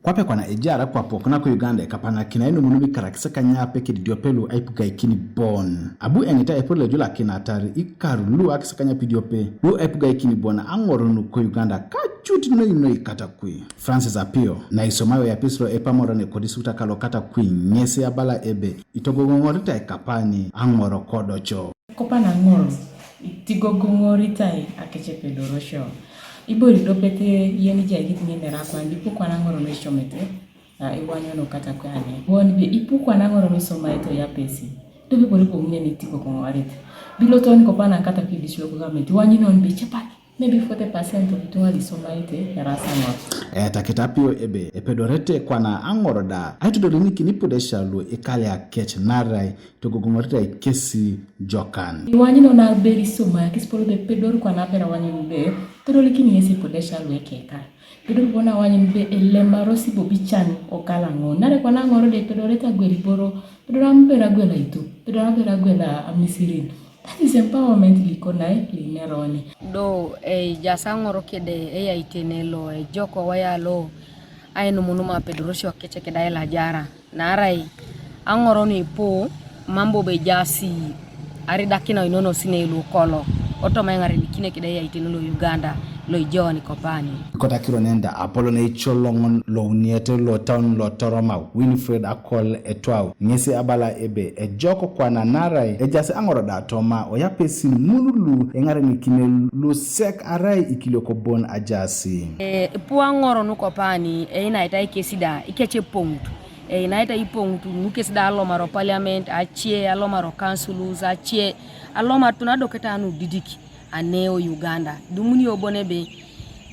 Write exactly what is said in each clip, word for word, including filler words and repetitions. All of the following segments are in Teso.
Kwape kwana ejaara kwapok nako Uganda ekapanakin ainumunum ikaru akisakany ape kede idiope lu aipugaikini bon. Abu eŋit epol lo ejulakin atar ikaru lu akisakany ape idiope lu aipugaikini bon aŋor nuko Uganda kacut noi noi Katakwi. Francis Apio, na isomai oyapesi lo epamore ne kodistrikta kalo Katakwi, ŋesi abala ebe itogogoŋoritai kapani aŋor kodoco. Kopa na ŋor itigogoŋoritai akece epedorosio. Ibori dopete yen ijaikit ŋin erakwan, ipu kwana ŋor nuisomete, a, iwanyono Katakwi ane. Won be ipu kwana ŋor nuisomaete oyapesi, dope bori boŋ ŋin itigogoŋorit. Biloton kopa na Katakwi District Government, iwanyinon be cepak, maybe forty percent of ituŋa luisomaete eraas aŋor. Eyatakit Apio ebe epedorete kwana aŋor da aitodolikin ipudesia lu ikalia kec narai togogoŋoritai kesi jokan. Iwanyuno na beri soma kisipolo be pedor kwana pera wanyun be pedolikin ŋesi ipudesia lu ekeka. Pedor bona wanyun be elemarosi bobican okalaŋo. Nare kwana aŋor de pedorete agwel iboro, pedor amber agwel aitu, pedor amber agwel amisirin. That is empowerment likonai lineroni. Do ejaas aŋor kede eyaitene lo ejoko waya lo ainumunum apedorosio kece keda ilajara. Naarai aŋor nuipu mam bobo ejaas aridakina inonosinei lukolo otoma eŋarenikine kede eyaitene lo Uganda lo ijooni kopani. Ikotakiro nenda apolon eicoloŋ louniete lotaun lotoroma Winfred Akol Etwau ŋesi abala ebe ejok kwana naarai ejaas aŋor da toma oyapesin ŋun lu eŋarenikine lusek arai ikiliok bon ajaasi. E, ipu aŋor nukopani einaitai kesi da ikecepoŋut. Einaitai ipoŋut nukes da alomar o parliament, acie alomar o councils, acie alomar tuna adoketa nudidik ane o Uganda. Dumuni obon ebe,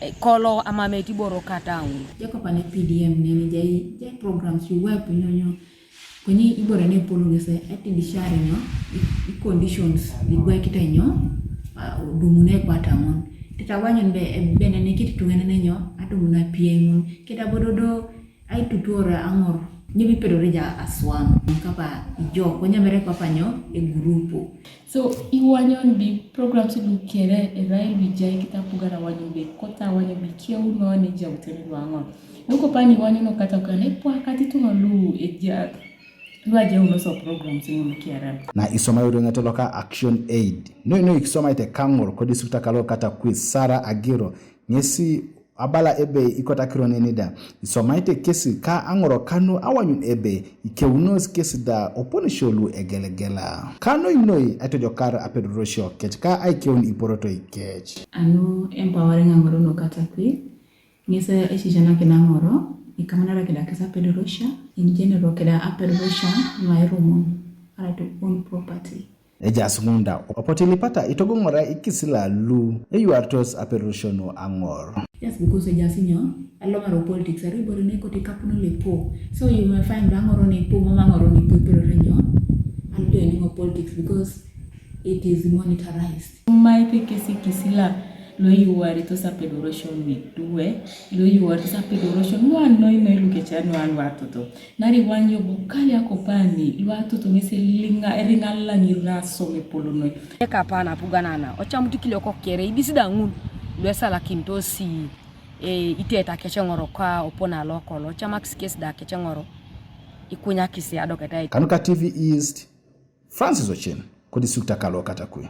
e, kolo amameti boro kata ŋun. Jacob ane P D M neni jai, jai programs iwep nyonyo. Kwenye ibore ne polo gese eti dishari nyo, i, i conditions igwekite nyo, a, dumune kwata ŋun. Tita wanyon be, e, bene ne kiti tuŋene ne nyo, adumuna pie ŋun. Kita bododo, ai tutuore aŋor, nyebi pedore ja aswam, kapa ijo, kwenye mere kapa nyo, e grupo. So, iwanyon bi programs lu kere erai lu ijai kita pugara wanyon bi kota wanyon bi kieu no ni jau teni lu aŋor. Nuko pani wanyon no kata kane pwa kati tuŋa lu eja lu ajau no so programs ŋun kere. Na isomai uriŋet loka Action Aid. Noi noi ikisomaite kaŋor ko district kalo Katakwi Sara Agiro. Ŋesi abala ebe ikotakiro neni da isomaite kesi ka aŋor kanu awanyun ebe ikeunos kesi da oponisio lu egelegela. Ka noi noi aitojokar apedorosio kec ka aikeun iporotoi kec. Anu empowering aŋor no Katakwi, ŋes esisianakin aŋor, ikamanara keda kes apedorosio, in general keda apedorosio nuairumun, aratu own property. Ejaas ŋun da, opotilipata itogoŋora ikisila lu eyuaritos aperusionu aŋor. Just because ejaas nyo, alomar o politics, ari ibore ne koti kapuno lepo. So you may find ba aŋor ne ipo, mama aŋor ne ipo, iperore nyo, al joining o politics because it is monetized. Maite kesi kisila lo yuaritos aperusionu idue, lo yuaritos aperusionu nuanoi noi lukecea nualuatoto. Nari wanyo bukali akopani, luatoto ŋesi liŋa, eriŋa laŋir nasom epolonoi. Ekapa napuganana, ocamut ikiliok kere, ibisi da ŋun, luesalakinitosi, e, iteta keceŋoro ka opona lokolo, ocamakis kes da keceŋoro, ikunyakis adoketai. Kanuka T V East, Francis Ochen, kodistrikta kalo Katakwi.